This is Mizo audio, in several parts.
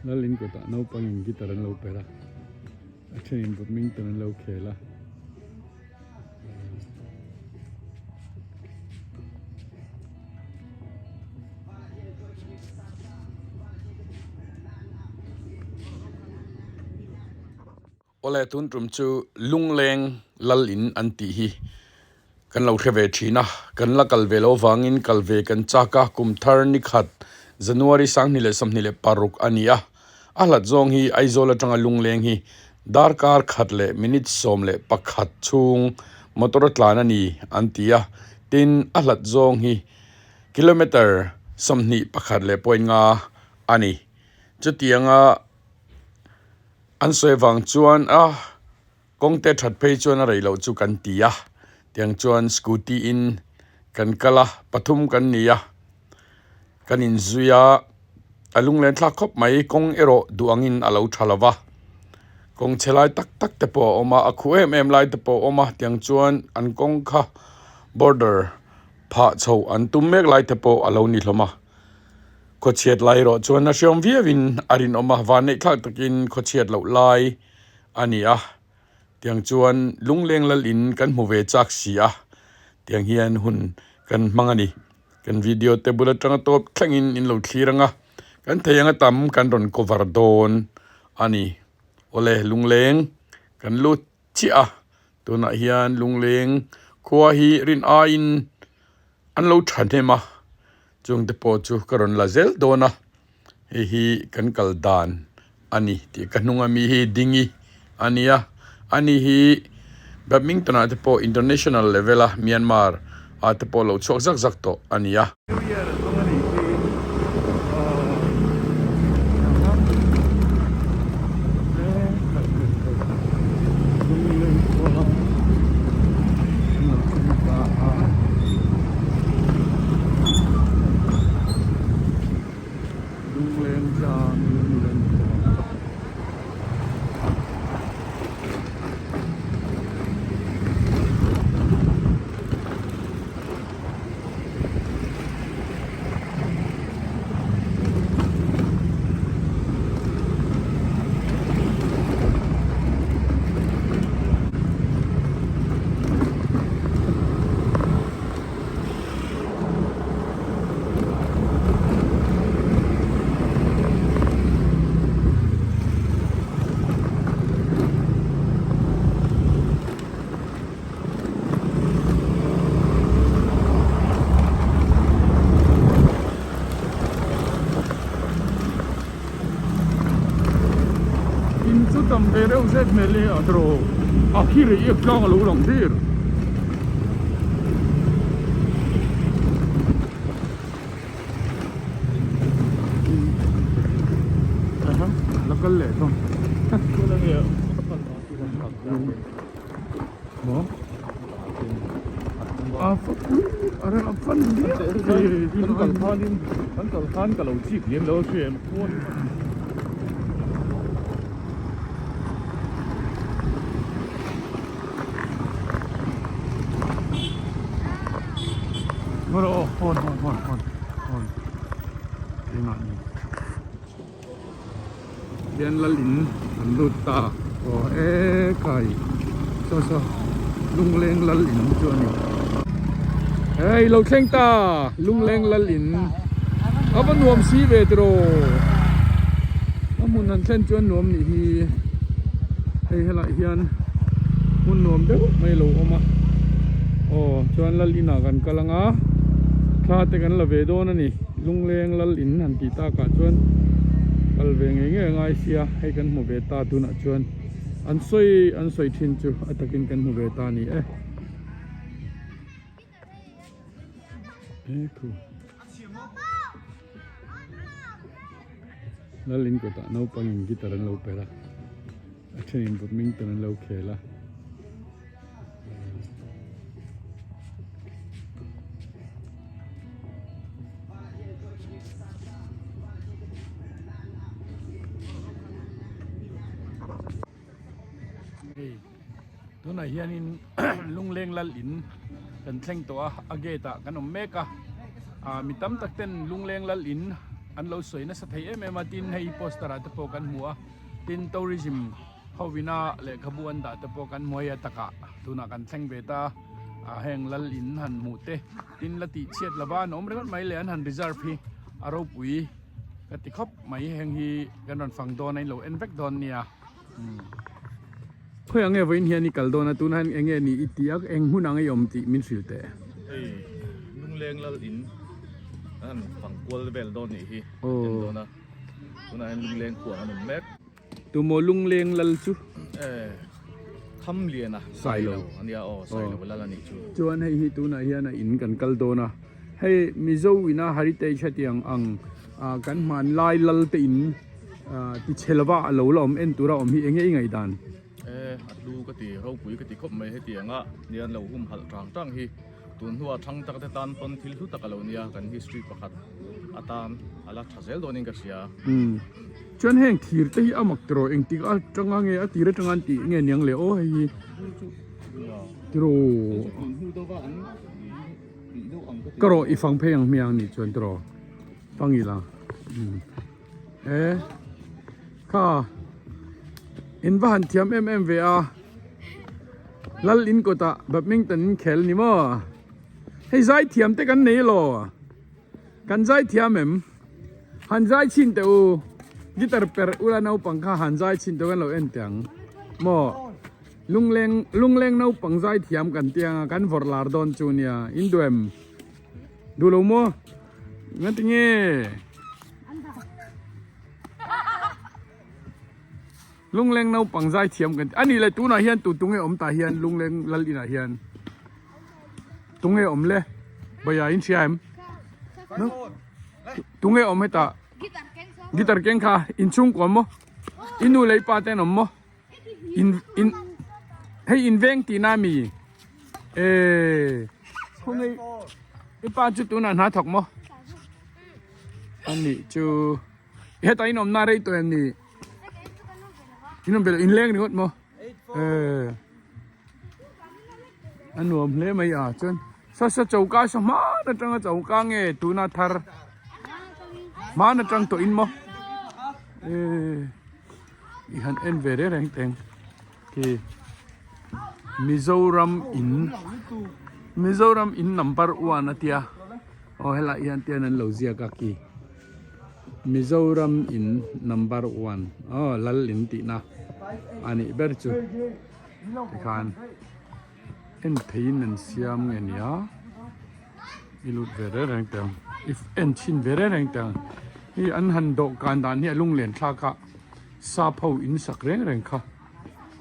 Lalin kawtah naupangin guitar an lo perh a, a thenin badminton an lo khel a. Awle tun tum chu Lungleng lal in an tih hi kan lo hre ve thin a, kan la kal ve lo vangin kal ve kan chak a, kum thar ni khat January 2026 a ni a, a hlat zawng hi Aizawl atanga Lungleng hi darkar khat leh minute 11 chhung motor a tlan a ni an ti a, tin a hlat zawng hi kilometre 21 leh point nga a ni. Chutianga. An sawi vang chuan a kawng te that phei chuan a rei loh chu kan ti a, tiang chuan scooty in kan kal a, pathum kan ni a, kan inzui a, a lunglen thlak khawp mai, kawng erawh duh angin a lo tha lo va, kawng chhe lai tak tak te pawh a awm a, a khuh em em lai te pawh a awm a, tiang chuan an kawng kha border phah chhoh an tum mek lai te pawh a lo ni hlawm a. Khawchhiat lai erawh chuan a hriam viauin a rinawm a, vanneih thlak takin khawchhiat loh lai a ni a. Tiang chuan lungleng lalin kan hmu ve chak si a, tiang hian hun kan hmang a ni. Kan video te bul atanga tawp thlengin in lo thlir ang a, kan thei anga tam kan rawn cover dawn a ni. Awle lungleng kan lut chiah a, tunah hian lungleng khua hi rin aiin an lo thahnem a. Chung te pawh chu ka rawn la zel dawn a, hei hi kan kal dan a ni tih ka hnung ami hi Dingi a ni a, ani hi badminton ah te pawh international level a Myanmar ah te pawh lo chhuak zak zak tawh a ni a. New Year a hmang a nih hi Lungleng tlang lungleng khua. In chu tam ve reuh zet hmel hi a draw a khi rih iak tlang a lo lang dir. Aha la kal leh thung. Maw? A a fan Kan kal khanin kan kal khan ka lo chik lem lo a hria em khawn Ngaw rawh aw hawn hawn hawn hawn hawn keimah ni Hian lal in an lut ta aw e kai saw saw lungleng lal in chu a ni hei lo thleng ta lungleng lal in a va nuam si ve tiraw a hmun han thlen chuan nuam nih hi hei helai hian hmun nuam deuh mai a lo awm a aw chuan lal inah kan kal ang a thla te kan la ve dawn a ni. Lungleng lal in han tih takah chuan kal ve ngei ngei a ngai sia, hei kan hmu ve ta tunah chuan an sawi an sawi thin chu a takin kan hmu ve ta a ni e. Lal in kawtah naupangin guitar an lo perh a, a thenin badminton an lo khel a. Hei tunah hianin lungleng lal in kan thleng tawh a a gate ah kan awm mek a. Ah mi tam tak ten Lungleng lal in an lo sawi nasa thei em em a tin hei poster ah te pawh kan hmu a tin tourism hovina lehkhabu an dah te pawh kan hmu a hei a takah tunah kan thleng ve ta a heng lal in han hmuh te tin la tih chhiat lova an awm ringawt mai leh an han reserve hi a ropui ka ti khawp mai heng hi kan rawn fang dawn a in lo en vek dawn nia. Khawi ang nge vawiin hian i kal dawn a tunah hian eng nge ni i tih a eng hmun ang i awm tih min hrilh teh. Hei Lungleng lal in an han fang kual vel dawn nih hi an en dawn a tunah hian Lungleng khuang an awm mek. Tumaw Lungleng lal chu? Khamliana Sailo a nia aw Sailo lal a nih chu. Chuan hei hi tunah hian a in kan kal dawn a hei Mizo ina heritage hetiang ang kan hmanlai lal te in Ti chhe lova a lo la awm en tura awm hi enge i ngaihdan? E, a hlu ka ti, ropui ka ti khawp mai hetianga nia an lo humhalh tang tang hi tun hnua thang tak te tan pawn thil hlu tak a lo nia kan history pakhat atan a la tha zel dawnin ka hria. Umm chuan heng thir te hi a mak tiraw engtik atanga nge a tir atanga an tih nge niang le aw hei hi tiraw ka rawh i fang phei ang hmiang nih chuan tiraw fang ila umm. E kha in va han thiam em em ve a lal in kawtah badminton in khel ni maw hei zai thiam te kan nei lo kan zai thiam em han zai chhin teh u guitar perh ula naupang kha han zai chhin teh u kan lo en teh ang maw lungleng lungleng naupang zai thiam kan ti anga kan vawrh lar dawn chu nia in duh em duh lo maw. Nga ti nge? Lungleng naupang zai thiam kan ti. Ani le tunah hian tu tunge awm tah hian lungleng lal inah hian tunge awm le? Baya in hria em? Tunge awm hetah? Guitar keng kha inchhungkua maw? I nu leh i pa te an awm maw? In in hei in veng tihna mi e khawngei i pa chu tunah hna thawk maw ani chu hetah in awmna rei tawh em ni in awm ve lo in leng ringawt maw e a nuam hle mai a chuan sasa choka saw hman atanga choka nge tuna thar hman atang tawh in maw e. I han en ve reng reng teng khi Mizoram in Mizoram in number one a tia aw helai hian te an lo ziak a khi Mizoram in number one aw lal in tihna a nih ber chu tikhan en theiin an siam nge nia i lut ve reng reng teh ang i en chhin ve reng reng teh ang hi an han dawhkan dan hi a lunglen thlak a sap ho in sak reng reng kha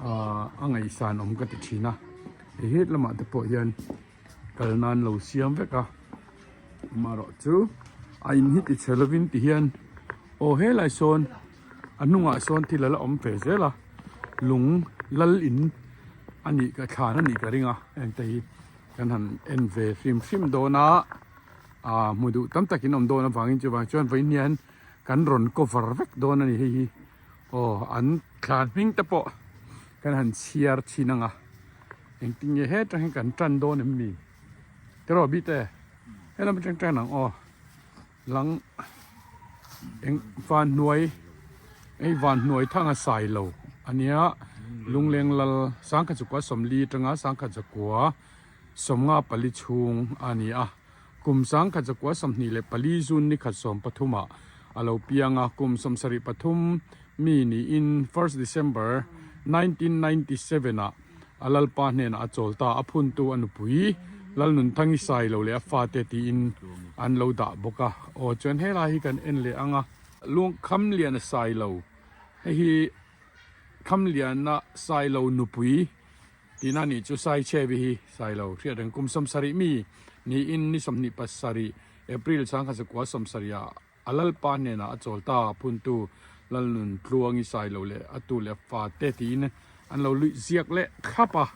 ahh a ngaihsan awm ka ti thin a hei het lamah te pawh hian kal nan lo siam vek a amaherawh chu a in hi ti chhe lovin ti hian aw helai sawn a hnungah sawn thil a la awm ve zel a lung lal in a nih ka thlan a nih ka ring a heng te hi kan han en ve hrim hrim dawn a ah hmu duh tam takin awm dawn avangin chuvang chuan vawiin hian kan rawn cover vek dawn a ni hei hi aw an thlan hming te pawh kan han chhiar thin ang a engtin nge hetah hian kan tan dawn em ni tiraw bite helam atang tan ang aw. Lang eng van hnuai hei van hnuai thang a sai lo a nia lungleng lal sangkhat zakua sawmli atanga sangkhat zakua sawmnga pali chhung a ni a kum sangkhat zakua 24 zun ni khat 13 ah a lo piang a kum 73 mi niin first December 1997 ah A lalpa hnenah a chawl ta, a phuntu a nupui Lalnunthangi sai lo leh a fate tiin an lo dah bawk a. Aw chuan helai hi kan en leh ang a. Lung Khamliana sai lo, hei hi Khamliana sai lo nupui tihna nih chu sai chhevi hi sai lo hriat reng kum 70 mi niin ni 27 April 1970 ah A lalpa hnenah a chawl ta, a phuntu Lalnun Tluangi sai lo leh a tu leh fa te tiin an lo luih ziak leh thlap a.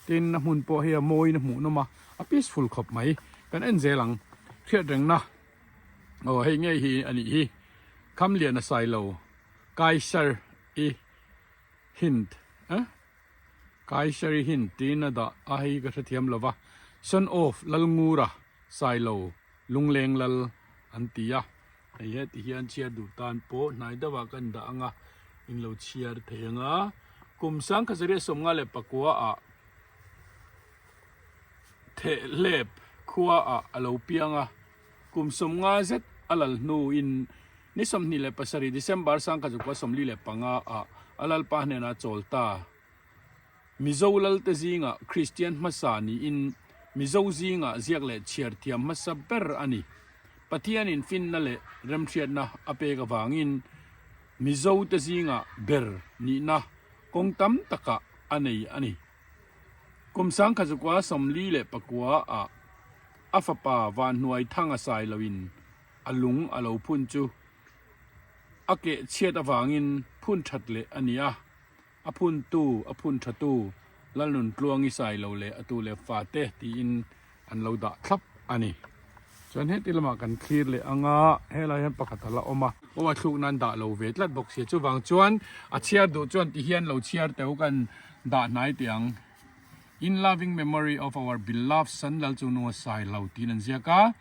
Tin, a hmun pawh hei a mawiin a hmuhnawm a, a peaceful khawp mai. Kan en zel ang, hriat rengna aw hei ngei hi a nih hi, Khamliana sai lo, Kaisar i hint eh Kaisar i hint tiin a dah a, hei ka hrethiam lo va, Son of Lalngura sai lo. Lungleng Lal an ti a. Hei heti hian chhiar duh tan pawh hnai deuhah kan dah ang a, in lo chhiar thei ang a. Kum sangkhazaria 54 ah Thehlep khua ah a lo piang a, kum 50 zet a lal hnuin ni 27 December 1945 ah a lalpa hnenah chawl ta. Mizo lalte zingah Kristian hmasa niin Mizo zingah ziak leh chhiar thiam hmasa ber a ni. Pathianin finna leh remhriatna a pek avangin Mizote zingah ber nihna kawng tam takah a nei a ni. Kum 1949 ah a fapa Vanhnuai Thanga Sailoin a lung a lo phun chu a keh chhiat avangin phun that leh a ni a. A phuntu, a phun thatu, Lalnun Tluangi sai lo leh a tu leh fate tiin an lo dah thlap a ni. Chuan heti lamah kan thlir leh ang a, helai hian pakhat a la awm a. Aw a thluk nan dah lo ve tlat bawk sia, chuvang chuan a chhiar duh chuan ti hian lo chhiar teu kan dah hnai teh ang. In loving memory of our beloved son Lalchungnunga Sailo tiin an ziak a,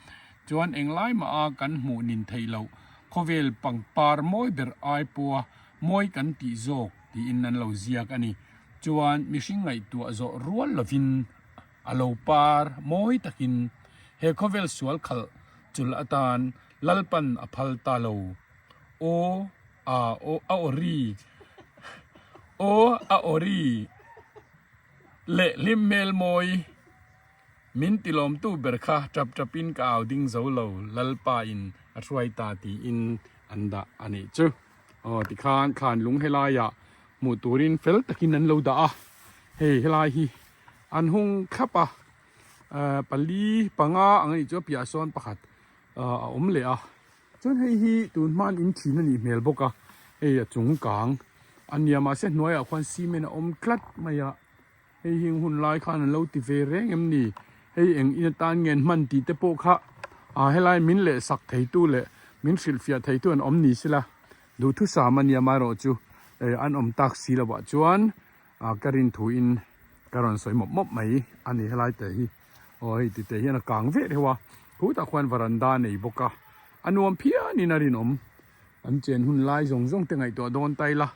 chuan englai mah a kan hmuh nin theih loh khawvel pangpar mawi ber ai pawha Mawi kan tih zawk tiin an lo ziak a ni. Chuan mihring ngaihtuah zawh rual lovin a lo par mawi takin he khawvel sual khalh chul atan Lalpan a phal ta lo. Aw a aw a aw ri aw a aw ri leh hlim hmel mawi. Min tilawmtu ber kha tap tapin ka au ding zo lo, Lalpa in a hruai ta tiin an dah a nih chu. Aw tikhan thlan lung helaiah hmuh turin fel takin an lo dah a, hei helai hi an hung thlap a, pali panga ang a nih chu a piah sawn pakhat a awm leh a. Chuan hei hi tun hman in thin a nih hmel bawk a, hei a chung kang a nia mahse hnuaiah khuan cement a awm tlat mai a. Hei hi hun lai khan an lo ti ve reng em ni? Hei eng in atan nge an hman tih te pawh kha ah helai min leh sak theitu leh min hrilhfiah theitu an awm ni sila duhthusam a nia amaherawhchu eh an awm tak si lo ah chuan ah ka rin thu in ka rawn sawi mawp mawp mai a ni helai te hi aw hei ti te hian a kang vek reuh a khutah khuan varanda a nei bawk a a nuam phian in a rinawm. An chen hun lai zawng zawng te ngaihtuah dawn ta ila,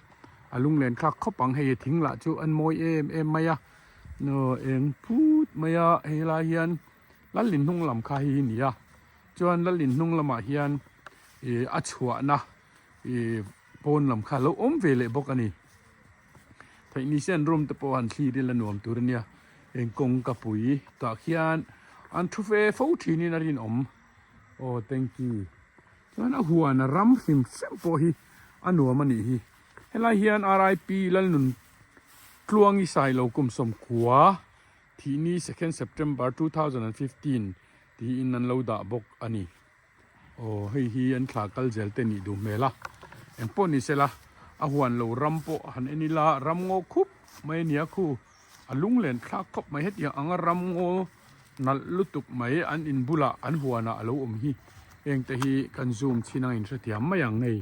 a lunglen thlak khawp ang hei thing lah chu an mawi em em mai a, aw eng phut mai a hei lai hian Lalin hnung lam kha hi ni a, chuan Lalin hnung lamah hian ih a chhuahna ih pawn lam kha a lo awm ve leh bawk a ni. Theih ni se an room te pawh han thlir ila nuam tur a nia, eng kawngka pui tah khian an thu fe fo thinin a rinawm. Aw thank you. Chuan a huan a ram hrim hrim pawh hi a nuam a nih hi. Helai hian RIP Lalnun Tluangi Sailo kum 90 thihni second September 2015 tiin an lo dah bawk a ni. Aw hei hi an thla kal zel te nih duh hmel a. Engpawh ni sela a huan lo ram pawh han en ila ram ngaw khup mai a nia khu a lunglen thlak khawp mai hetiang anga ram ngaw Nalh lutuk mai an in bulah an huanah a lo awm hi heng te hi kan zoom chhin ang in hrethiam mai ang hei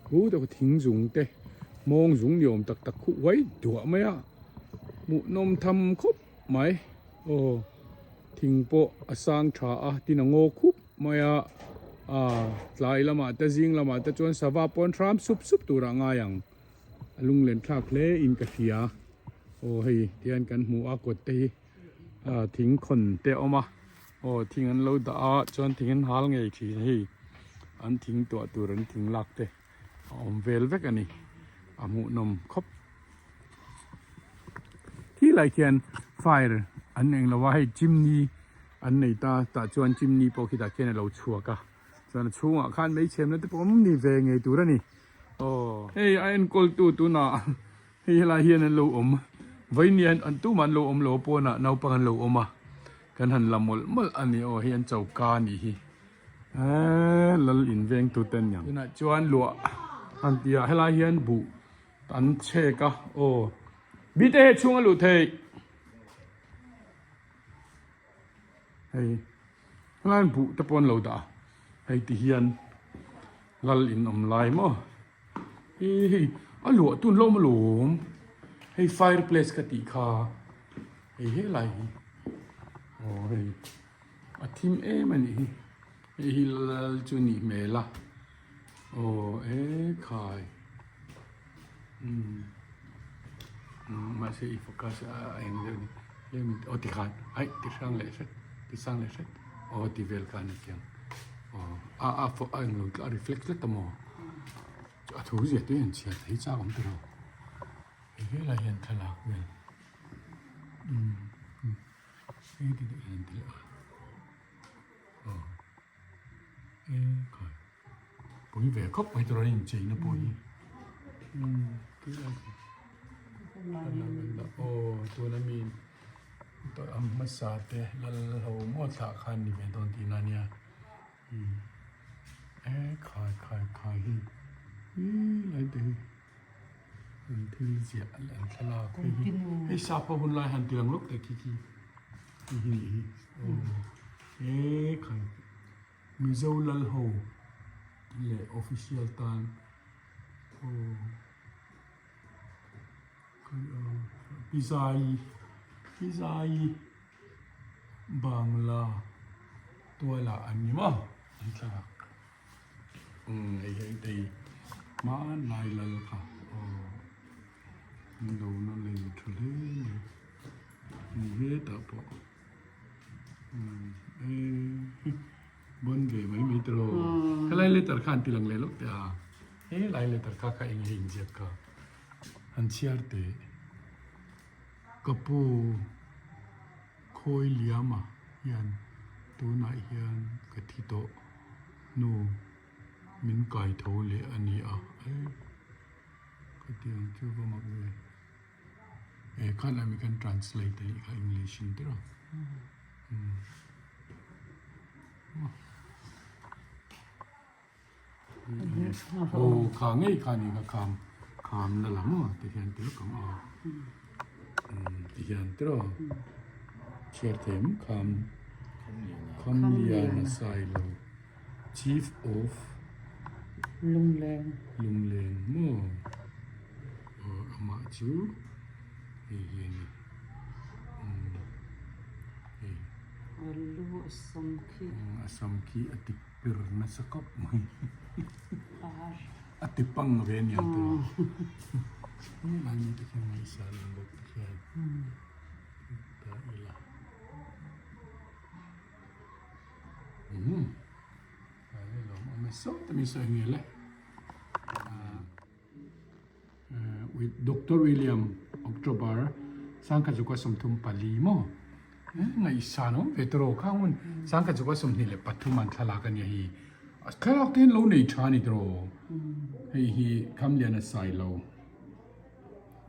khu te thing zung te hmawng zung ni awm tak tak khuh uai duah mai a hmuhnawm tham khawp mai aw thing pawh a sang tha a tin a ngaw khup mai a ah tlai lamah te zing lamah te chuan sava pawn hram sup sup turah ngai ang a lunglen thlak hle in ka hria aw hei tihian kan hmu a kawt te hi. ah thing khawn te a awm a aw thing an lo dah a chuan thing an hal ngei thin hei an thing tuah tur an thing lak te a awm vel vek a ni a hmuhnawm khawp khi lai khian fire an eng lo a hei chimney an nei ta tah chuan chimney pawh khitah khian a lo chhuak a chuan a chhungah khan meichhemna te pawh awm ni ve ngei tur a ni aw hei a enkawl tu tunah. Hei helai hian an lo awm vawiin an tumah an lo awm lo a pawnah naupang an lo awm a kan han la mawlh mawlh a ni aw hei an choka a nih hi eee lal in veng tu te an ni ang tunah chuan luah an tih ah helai hian buh an chhek a aw bite hei chhung a luh theih hei helai hian buh te pawh an lo dah a hei ti hian lal in awm lai maw. Hi hei a luah tun hlawm alawm hei fireplace ka tih kha hei helai hi aw hei a thim em a nih hi. Hei hi lal chu nih hmel a aw e khai umm mahse i focus a eng deuh a ni tlem in aw tikhan aih ti hrang leh hret ti sang leh hret aw ti vel kha a ni chiang aw a a a englo a reflect tlat a maw a thu zia te hian chhiar thei chak awm ta lo hei helai hian thlalak vel umm hei ti deuh hian an ti leh a. Aw e khai pui ve khawp mai tur a inchei na pawh hi umm tilai khi aw tuna mi ang hmasa te lal ho maw thlah khan ni ve dawn tihna ania umm e khai khai khai hi ih lai te hi an thil ziah leh an thlalak hei hi hei sap ho hun lai han ti lang lawk teh khi khi. Hei hi nih hi aw he khai Mizo lal ho leh official tan aw khai aw pi zai pi zai bangla tualah an ni maw an thlalak umm hei hi hei hmanlai lal kha aw. An lo la lei tha hle mai ni hetah pawh eee bawn ve mai mai tiraw helai letter kha an ti lang leh lawk teh a helai letter kha kha eng nge inziak kha an chhiar teh ka pu khawi liama hian tunah hian ka thi tawh nu. Min kai tho leh a ni a, eh ka ti ang chu va mak ve. Eh khan ami khan translate a nih kha English in tiraw. Umm. Aw kha ngei kha ni kha kham kham la la maw ti hian ti lawk ang aw. Umm ti hian tiraw. Chhiar them kham kham lian a sai lo. Chief of Lungleng. Lungleng maw? Aw amah chu hei hi a ni. Umm hei. A lu a sam khi. A sam khi a ti pir nasa khawp mai. A ti pang ve a niang tawh a. Helai mi te khian ngaihsan ang bawk te khian ta ila. Umm a lawm awm e sawt a mi sawi ngel e with Doctor William October sangkhat zukua 34 maw ngaihsan awm ve tawh khang hun sangkhat zukua 23 an thlalak ania hi thlalak te hian lo nei tha ani tawh hei hi Khamliana Sailo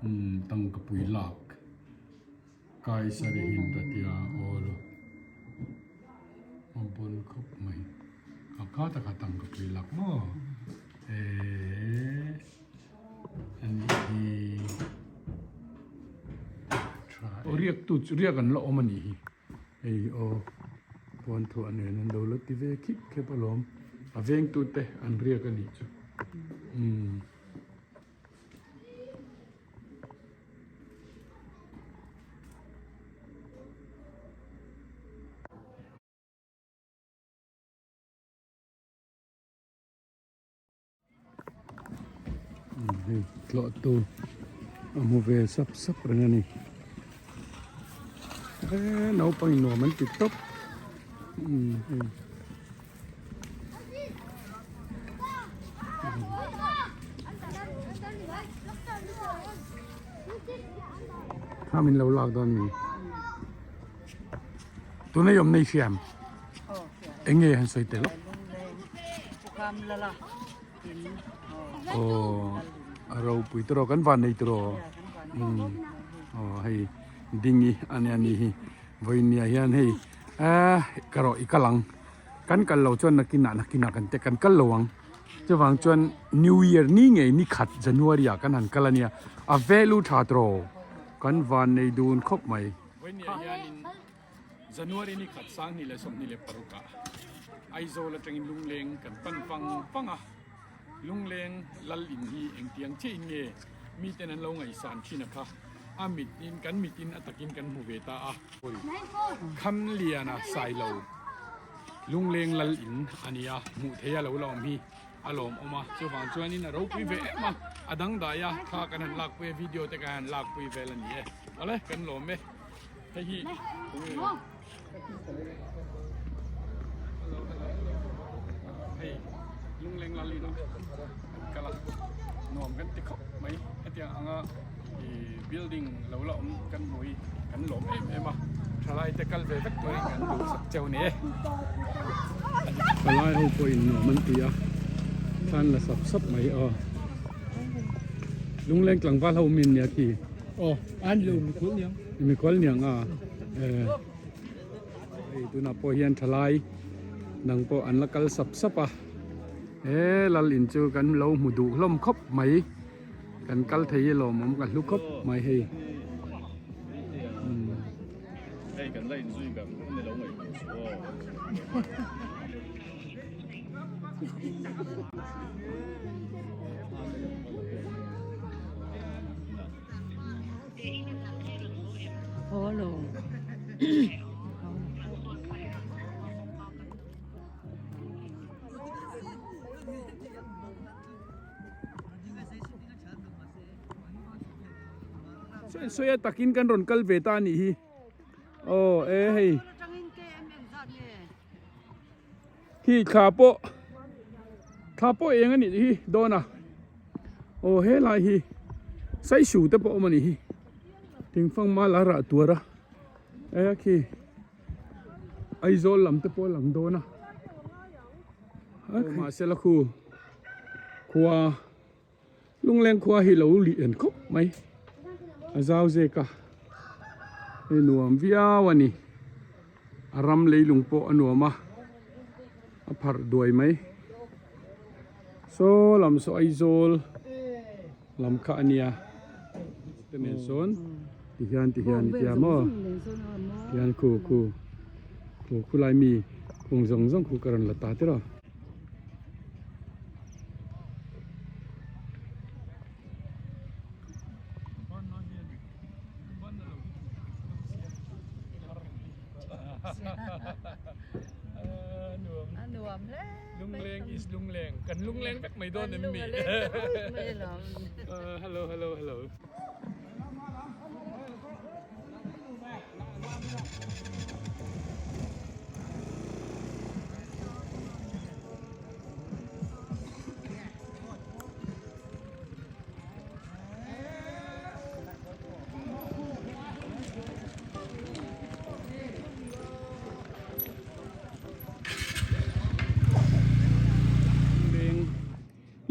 umm tangkapui lak. Kaisari hin ta tia awl a bawn khawp mai a kha taka tang ka pui lak maw eee a nih hi tha aw riak tu chu riak an la awm a nih hi hei aw puan thuah nen an lo la ti ve khip khep alawm a veng tu te an riak a nih chu umm. Hei tlawh tur a hmu ve sap sap reng a ni he naupang in nuam an ti tawp umm hei. Kha min lo lak dawn mi tuna i awm nei hriam eng nge han sawi tel aw a ropui tawh kan van nei tawh aw hei dingi ania ni hi vawinia hian hei ah ka rawh i kal ang. Kan kal lo chuan nakinah nakinah kan te kan kal lo ang. Chuvang chuan New Year ni ngei ni khat January ah kan han kal ania. A value tha tawh kan van nei dun khawp mai. Vawinia hianin January ni khat 2026 ah Aizawl atangin Lungleng kan pan vang vang a. Lungleng lal in hi engtiang chiah in nge miten an lo ngaihsan thin a kha a mit in kan mit in a takin kan hmu ve ta a. Khamliana Sailo. Lungleng lal in a ni a, hmuh theih a lo la awm hi a lawmawm a, chuvang chuanin a ropui ve em a, a dangdai a, thla kan han lakpui a, video te kan han lakpui vel a ni e, awle kan lawm e, hei hi hei Lungleng lal inah kan kal a, nuam kan ti khawp mai, hetiang anga ih building lo la awm kan hmu hi kan lawm em em a thalai te kal ve vek turin kan duhsak cheu ni e. Thalai ho pawhin nuam an ti a thlan la sap sap mai aw lungleng tlangval ho min nia khi aw an lo mikhual niang mikhual niang a eh hei tunah pawh hian thalai dang pawh an la kal sap sap a he lal in chu kan lo hmu duh hlawm khawp mai. Kan kal thei hi lawmawm ka hlu khawp mai hei. Hei kan la inzui kan ni lo ngaih tur chu aw. Haw lo. Sawi a takin kan rawn kal ve ta a nih hi aw e hei hi thla pawh thla pawh eng a nih hi dawn a aw helai hi saisu te pawh a awm a nih hi thingfang mal a rah tuar a e khi Aizawl lam te pawh a lang dawn a mahse la khu khua Lungleng khua hi lo lian khawp mai a zau zek a hei nuam viau a ni a ram leilung pawh a nuam a a pharh duai mai saw lam saw Aizawl lam kha a nia te nen sawn ti hian ti hian ti a maw ti hian khu khu khu khulai mi kung zawng zawng khu ka rawn la ta tiraw. Lungleng is lungleng kan lungleng vek mai dawn em mi hello hello hello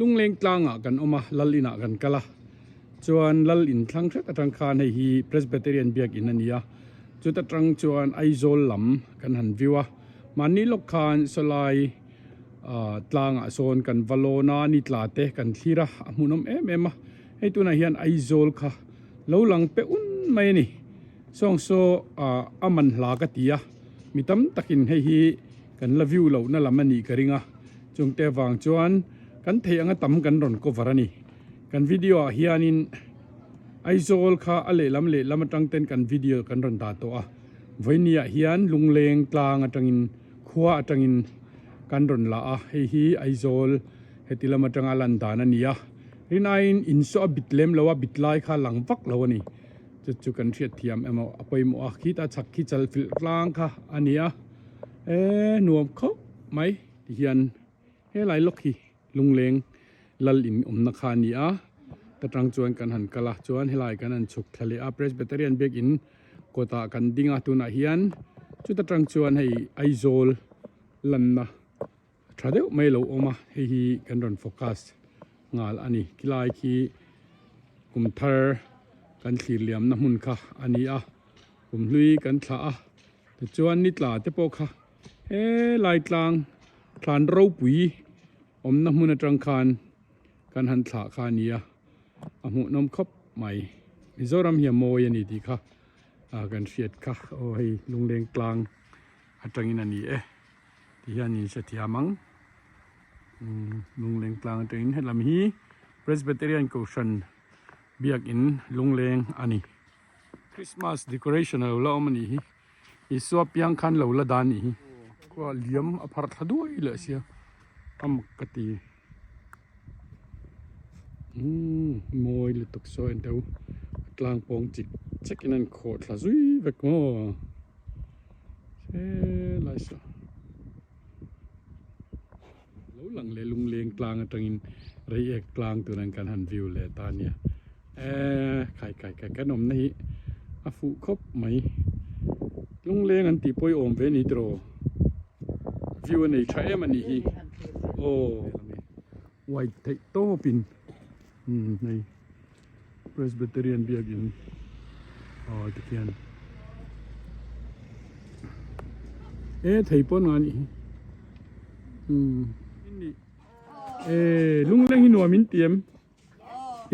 Lungleng tlangah kan awm a, lal inah kan kal a, chuan lal in thlang hret atang khan hei hi Presbyterian biakin a ni a, chuta tang chuan Aizawl lam kan han view a, mahni lawk khan sawlai ah tlangah sawn kan va lawn a, ni tla te kan thlir a, a hmuhnawm em em a, hei tunah hian Aizawl kha lo lang pe un mai a ni, sawng saw ah a man hla ka ti a, mi tam takin hei hi kan la view lohna lam a nih ka ring a. Chungte vang chuan kan theih anga tam kan rawn cover a ni. Kan video ah hianin Aizawl kha a lehlam lehlam atang ten kan video kan rawn dah tawh a. Vawiini ah hian Lungleng tlang atangin khua atangin kan rawn la a, hei hi Aizawl heti lam atanga lan dan a ni a. Rinaiin insawh a bit lem lo a, bit lai kha lang vak lo a ni. Chu chu kan hriat thiam emaw a pawimawh a, khita chhak khi chal filh tlang kha a ni a, e nuam khawp mai. Tihian helai lawk hi Lungleng lal in awmna kha a ni a, ta tang chuan kan han kal a, chuan helai kan han chhuk thla leh a, Presbyterian biakin kawtah kan ding a tunah hian chuta tang chuan hei Aizawl lanna tha deuh mai a lo awm a, hei hi kan rawn focus nghal a ni, khilai khi kum thar kan thlir liamna hmun kha a ni a, kum hlui kan thlah a, tichuan ni tla te pawh kha. He lai tlang thlan ropui awmna hmun atang khan kan han thlah kha a ni a, a hmuhnawm khawp mai. Mizoram hi a mawi a ni tih kha ah kan hriat kha aw hei Lungleng tlang atangin a ni e tih hian in hrethiam ang. Umm Lungleng tlang atangin helam hi Presbyterian Kohhran biakin Lungleng a ni. Christmas decoration a lo la awm a nih hi. Isua piang khan lo la dan nih hi. Khua liam a phar thla duai leh sia a mak ka ti. Umm mawi lutuk saw en teh u a tlang pawng chik chek in a inkhawh thla zui vek maw helai saw. Lo lang leh lungleng tlang atangin reiek tlang turin kan han view leh ta a nia eee khai khai khai kan awmna hi a fuh khawp mai lungleng an tih pawh i awm ve ni tiraw view a nei tha em a nih hi aw white theih tawpin umm hei Presbyterian biakin aw tikhian e thei pawn nga nih hi umm e lungleng hi nuam in ti em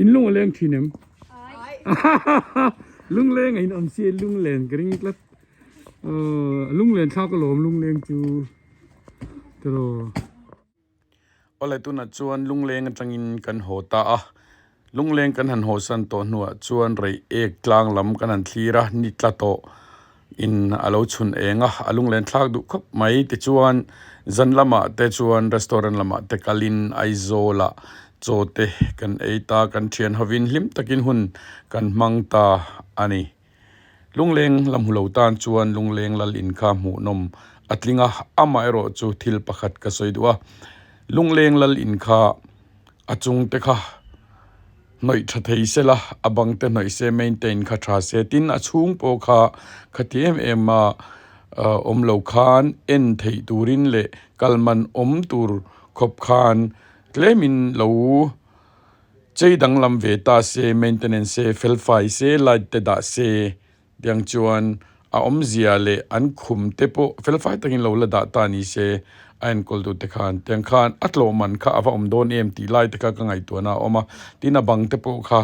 in lung a leng thin em lungleng a in awm si lunglen ka ring tlat aw lunglen thlak alawm lungleng chu tiraw. Awle tunah chuan lungleng atangin kan haw ta a, lungleng kan han haw san tawh hnuah chuan rei ek tlang lam kan han thlir a, ni tla tawh in a lo chhun eng a, a lunglen thlak duh khawp mai tichuan zan lamah te chuan restaurant lamah te kalin Aizawl ah chaw te kan ei ta, kan thian hovin hlim takin hun kan hmang ta a ni. Lungleng la hmu lo tan chuan Lungleng lal in kha hmuhnawm a tling a, amaherawh chu thil pakhat ka sawi duh a, Lungleng lal in kha a chung te kha hnawih tha thei se la, a bang te hnawih se maintain kha tha se, tin a chhung pawh kha khati em em a awm lo khan en theih turin leh kal man awm tur khawp khan tlemin lo Chei danglam ve ta se, maintenance se, felfai se, light te dah se tiang chuan a awmzia leh an khum te pawh felfai takin lo la dah ta ni se a enkawl tu te khan tiang khan a tlawh man kha a va awm dawn em tih lai te kha ka ngaihtuahna a awm a, tin a bang te pawh kha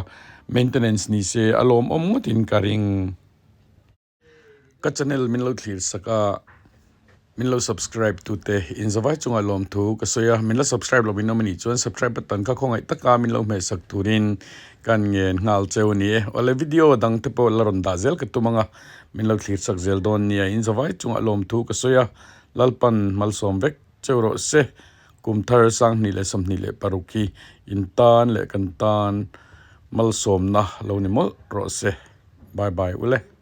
maintenance ni se a lawmawm ngawtin ka ring. Ka channel min lo thlir sak a, min lo subscribe tu te in zavai chungah lawmthu ka sawi a, min la subscribe lo in awm anih chuan subscribe button kha khawngaih taka min lo hmeh sak turin kan ngen nghal cheu a ni e. Awle video dang te pawh la rawn dah zel ka tum ang a, min lo thlir sak zel dawn nia in zavai chungah lawmthu ka sawi a, Lalpan malsawm vek cheu rawh se, kum thar 2026 hi in tan leh kan tan malsawmna lo ni mawlh rawh se. Bye bye ule.